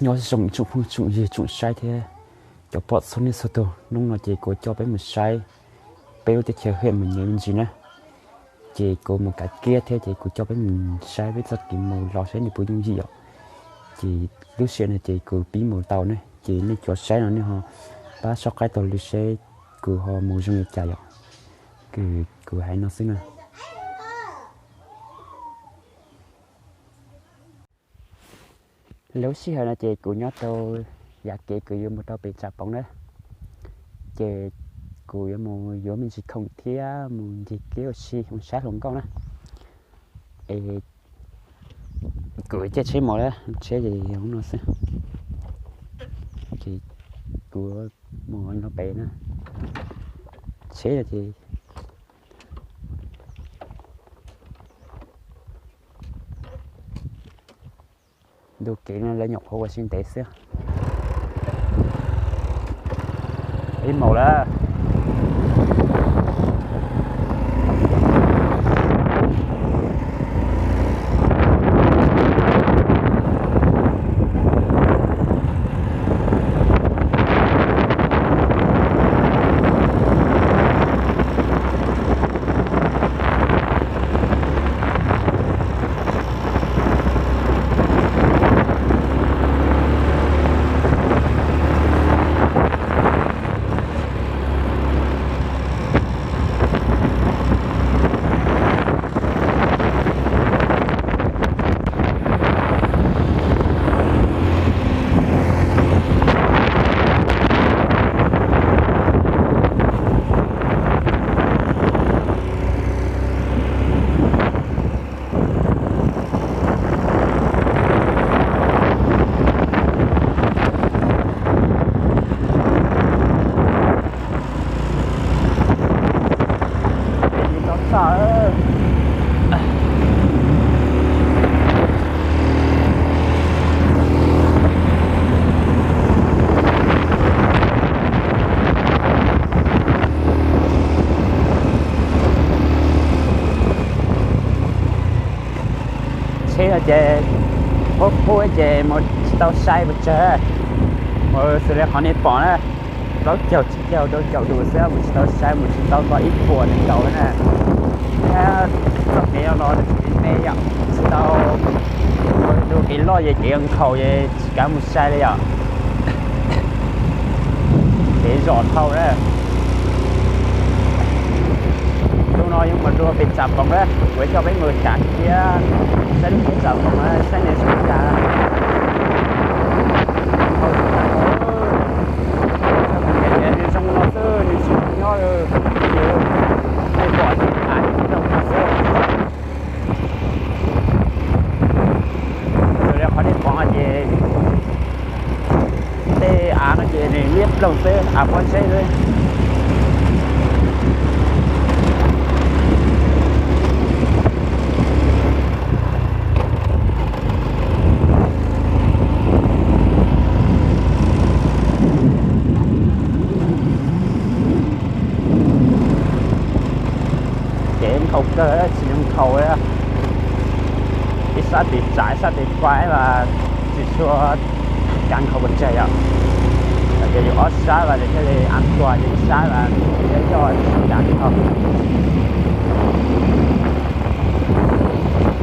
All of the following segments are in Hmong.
Nyob zoo tsoom phooj tsoom ywg tsoom saib thiab cov pom txhua leej txhua tus, hnub no ces kuv coj peb mus saib peb lub teb chaws Hwm Mus Nyev me ntsis na. Ces kuv mus kav kiab thiab ces kuv coj peb mus saib peb txoj kev mus los saib nws puas yooj yim os. Ces lub sij hawm no ces kuv pib mus tau ne, ces nej cov saib no nej ho pab soj qab taug lw seb kuv ho mus zoo li cas yom. Kuv hais no xwb na. Lub sij hawm no ces kuv nyob rau yav kev kuv yuav mus rau pem Tsam Poov na. Ces kuv yuav mus yuav me ntsis khoom thiab mus ncig kev ua si mus saib hluas nkauj na. Es kuv caij tsheb mus lawm, tsheb ces yog no xwb. Ces kuv mus no pem na, tsheb ces ntu kev no lawv nyuam qhuav ua si ntev xwb. Ib mus lawm. Tsheb no ces qub qub ces mus tsis tau sai pes tsawg, mus xws li qhov nej pom na, plaub caug tsib caug rau caum dua xwb, mus tsis tau sai, mus tsis tau nto ib puas nees nkaus na. Thiab txoj kev no los nws tsis me me yom, tsis tau, ntu kev loj ces kev nkhaus ces tsis kav mus sai li yom. Kev zom dhau na. Hnub no yuav mus dua pem Tsam Poov na, kuv coj peb mus tham thiab saib lub teb Tsam Poov na, saib nws zoo li cas. Nws zoo no xwb, nws tsis nyob, nej pom ces av zoo no xwb. Raws li qhov nej pom no ces tej av no ces nws liab ploog xwb, av pob zeb xwb. Kev nkhaus kawg, tsis zoo nkhaus li. Ib sab tis tsam ib sab tis fais mas tsis tshua kav nkhaus pes tsawg yom. Ces yus ob sab mas nws thiaj li an tuag, ces ib sab mas thiaj coj tsis kav nkhaus.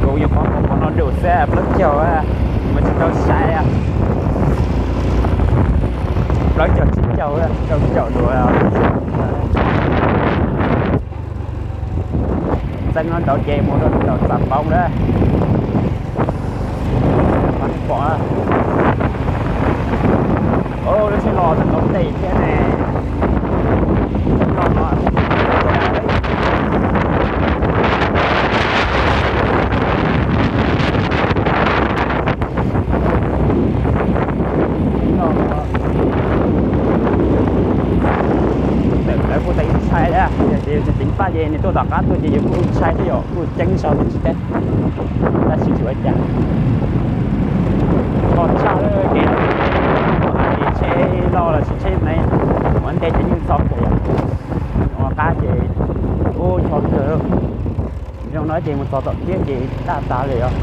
Kuv yuav pov qhov no dua xwb, plaub caug, mus tsis tau sai. Plaub caug tsib caug, rau caum dua. Txeeb no rau ces mus rau tom Tsam Poov lawm. Pom, lub tsheb los txog ntawm tej thiab ne. Ntawm lawv kuj tau ntshai thiab, yog tias yus tsis ceev faj ces nws tuaj tom qab tuaj ces yus kuj ntshai thiab yom, kuj ceeb zog thiab tsis teb. Tab sis tsis ua cas, kho tshaj kev, tsheb loj los sis tsheb me, ua ntej ces yeej txog kiag yom. Ua qab ces ub ncho kawg. Zoo no ces mus txog tom tiab ces tag tas li os.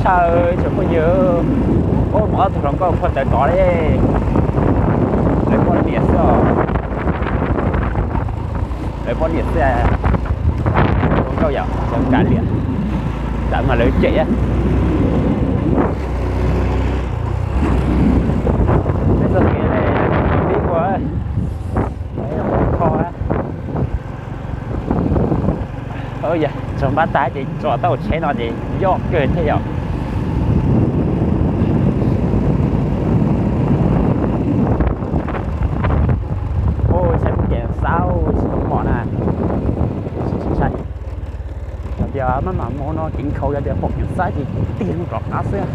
Thaum phooj ywg, ua mus ob tug hluas nkauj kho taws tod li, lawv poj niam xwb os, lawv poj niam xwb, hluas nkauj yom, zoo kav liam, tam mas lawv cem. Peb txoj kev pib ua kho. Yog tsaus npab tas ces tso tau tsheb no ces yog kawg thiab yom. Ua saib kuv ces xav tsis tau mom na. Yog tias maj mam mus no kev nkhaus, yog tias pom kev xaib ces tiag rov qab xwb.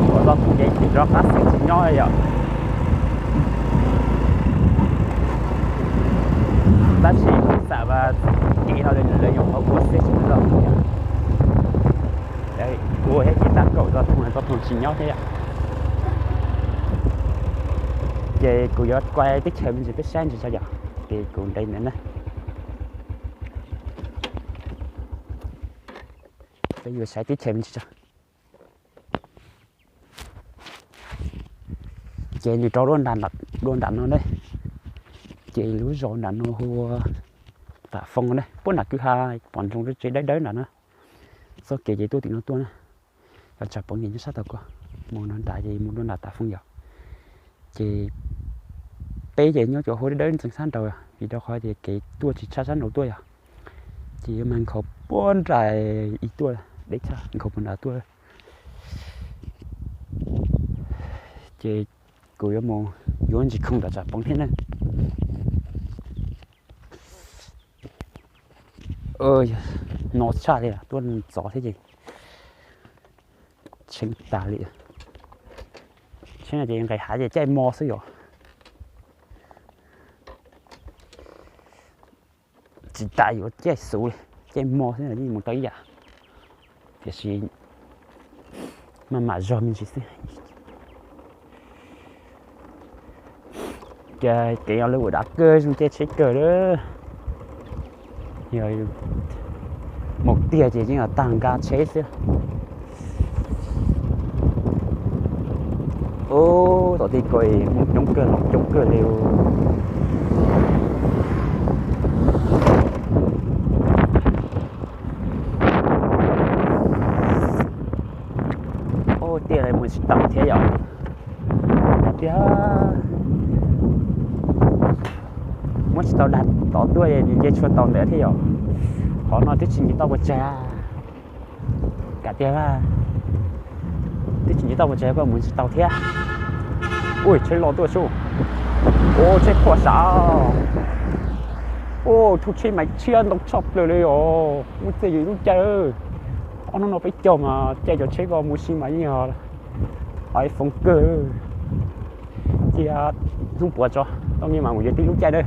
Ua txog tus ces rov qab xwb tsis nyob yom. Tab sis kuv xam kev no lawv nyuam qhuav ua xwb tsis tau ua thiab ces tab kaum txog tus, txog tus tsis nyob thiab yom. Ces kuv yuav kuaj teb chaws me ntsis peb saib ntsis tso yom. Ces kuv ntev ntawd na. Peb yuav saib teb chaws me ntsis tso. Ces nws rau dua nram no ne. Ces lub zos nram no hu ua Tam Foo ne, puag nram kwj ha pom ntsoov tsev dawb dawb nram no. Txoj kev ces tuaj tim no tuaj na. Cov tsam pov nyiam nyob sab tau ko, mus no nram ces mus dua nram Tam Foo yom. Ces peb ces nyob cov hauv dawb dawb ntxeev sab nraud, vim rau qhov tias kev tuaj tsis tshaj sab nraud tuaj yom. Ces yuav mag nkhaus puag nram ib tuaj, deb tshaj nkhaus puag nram tuaj. Ces kuv yuav mus yuav ntsis khoom tom tsam pov thiab na. No tshaj li tuaj ntxov thiab ces tshee tas li. Tshee no ces nqis hav ces caij mo xwb yom. Tsis tas yuav caij xuv li, caij mo xwb yeej mus tau ib yam. Tiam sis maj mam zog me ntsis xwb. Ces kev no lawv ua dav kawg, zoo caij tsheb kawg lawm. Yog mus tiag ces yeej tag nqa tsheb xwb. Ub, tom tej ko mus coob kawg los coob kawg li. Ub, tiag li mus tsis tau thiab yom. Tiag, muab tsis tau dag tod tuaj, nws nce tshuaj tau ntawd thiab yom. Qhov no twb tsis nce toj puas tsawg. Kam tiag, twb tsis nce toj puas tsawg koj mus tsis tau thiab. Ui, tsheb los tuaj sub. Ua tsheb phuam sav. Ua tsheb maiv tshiab ntau tshaj plaws li os. Ua txij yus lub caij. Ob hnub no peb caug mas caij cov tsheb ko mus si mas yeej yog iPhone kawg. Cia hnub puav tso, tau nyiaj mas mus yuav tib lub caij na.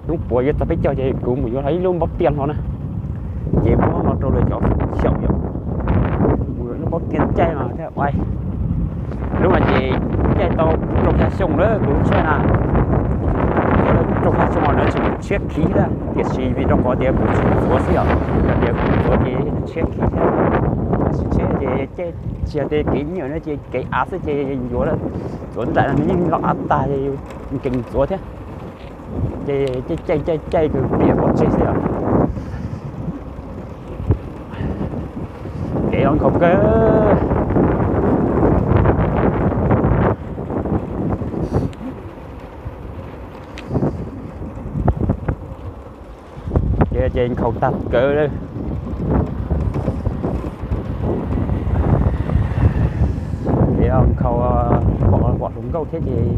Hnub puav yuav txog peb caug ces kuv mus yuav ib lub npab tiaj no na. Ces muab no rau lawv cov xyaum yom. Mus yuav lub npab tiaj caij mas thiaj ua. Lub no ces caij tau rau xya xyoo lawm kuv lub tsheb na. Rau xya xyoo no tseem tshiab khiv lawm, tiam sis vim rau qhov tias kuv tsis ntxuav xwb yom. Yog tias kuv ntxuav ces tshiab khiv thiab. Tab sis tsheb ces caij tsis yog tias kev nyuaj no ces kev av xwb ces yuav ntxuav nraim no nws yeej los av tag, nkees ntxuav thiab. Ces caij caij caij caij kawg piam pov tseg xwb yom. Kev los nkhaus kawg. Ces nkhaus tag kawg lawm. Ces nkhaus pom pom hluas nkauj thiab ces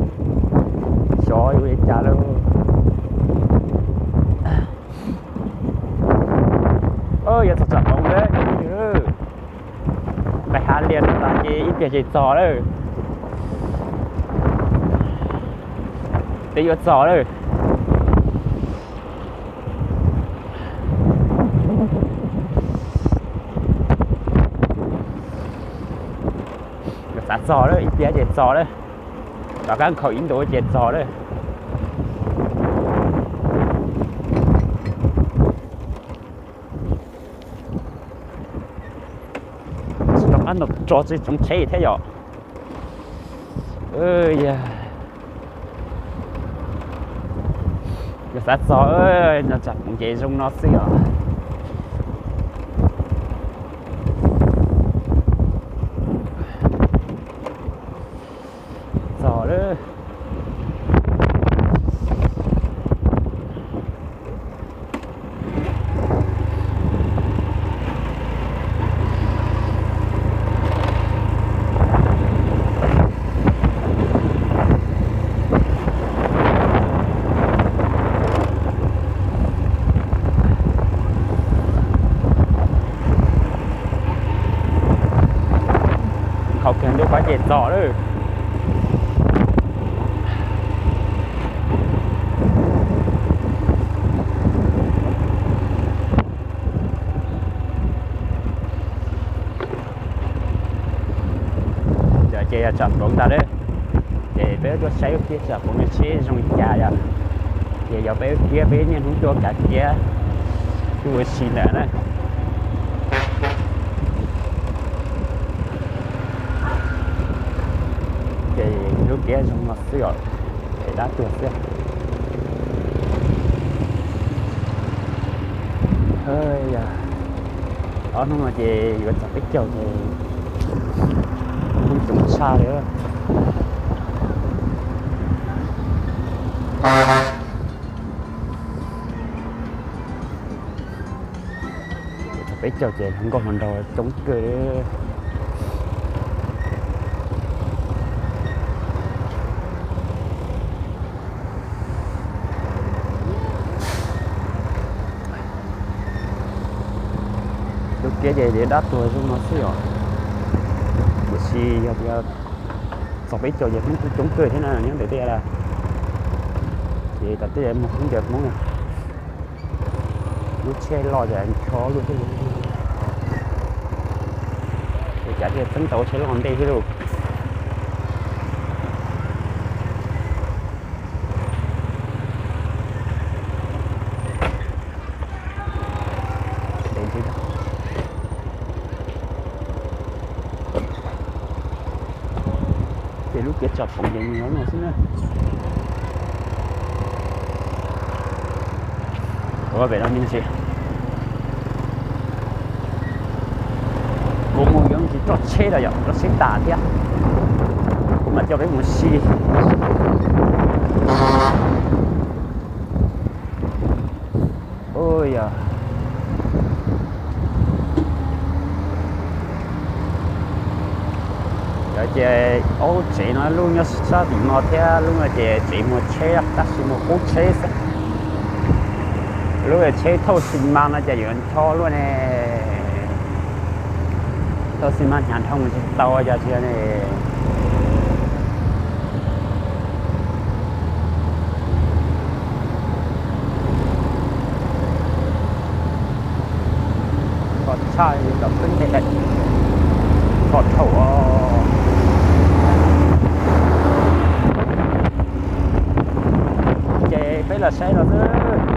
xyov yuav li cas lawm. Yuav txog tsam pov lawm. Nqis hav lias no tas ces ib pliag ces txog lawm. Twb yuav txog lawm. Yuav xav txog lawm, ib pliag ces txog lawm. Rov qab nkhaus ib ntus ces txog lawm. Tso tsis tsoov tsheb thiab yom. Yog xav txog no tsam poom ces zoo no xwb os. Txog lawm. Qhov kawg ntuj qab ces txog lawm. Ces yog tsam poov ntag lawm, ces peb tuaj saib lub kiab tsam poov no seb zoo li cas yom. Ces yog peb lub kiab peb niaj hnub tuaj kav kiab tuaj ua si ntawm na. Ces lub kiab zoo no xwb os, ces dab tuag xwb. Ob hnub no ces yuav txog peb caug ces kuj coob tshaj li. Txog peb caug ces hluas nkauj hluas nraug coob kawg li. Lub kiab ces dab tuag zoo no xwb os. Tiam sis yog tias txog peb caug ces Hmoob kuj coob kawg thiab na, nyob ntawm tej a, ces tom tej mus Hmoob ntawd Hmoob. Lub tsheb loj ces ncho luaj thiab. Ces cav thiaj txeeb tau tsheb loj ntej thiab lauj. Ces lub kiab tsam poov ces nyob no xwb na. Ua pem no me ntsis. Kuv mus yuav me ntsis roj tsheb los yom, roj tsheb tas thiab. Kuv mam coj peb mus si. Ua yog Yog ces ob lub tsev no, lub nyob sab tim no thiab lub no ces tsev muag tsheb, tab sis muag qub tsheb xwb. Lub tsheb thauj xi mas no ces yuav ncho luaj ne. Thauj xi mas hnyav nrho mus tsis tau cov tsis ne. Kho tshaj li cov xwb ntej lawm. Kho dhau os. Ces peb los saib no xwb.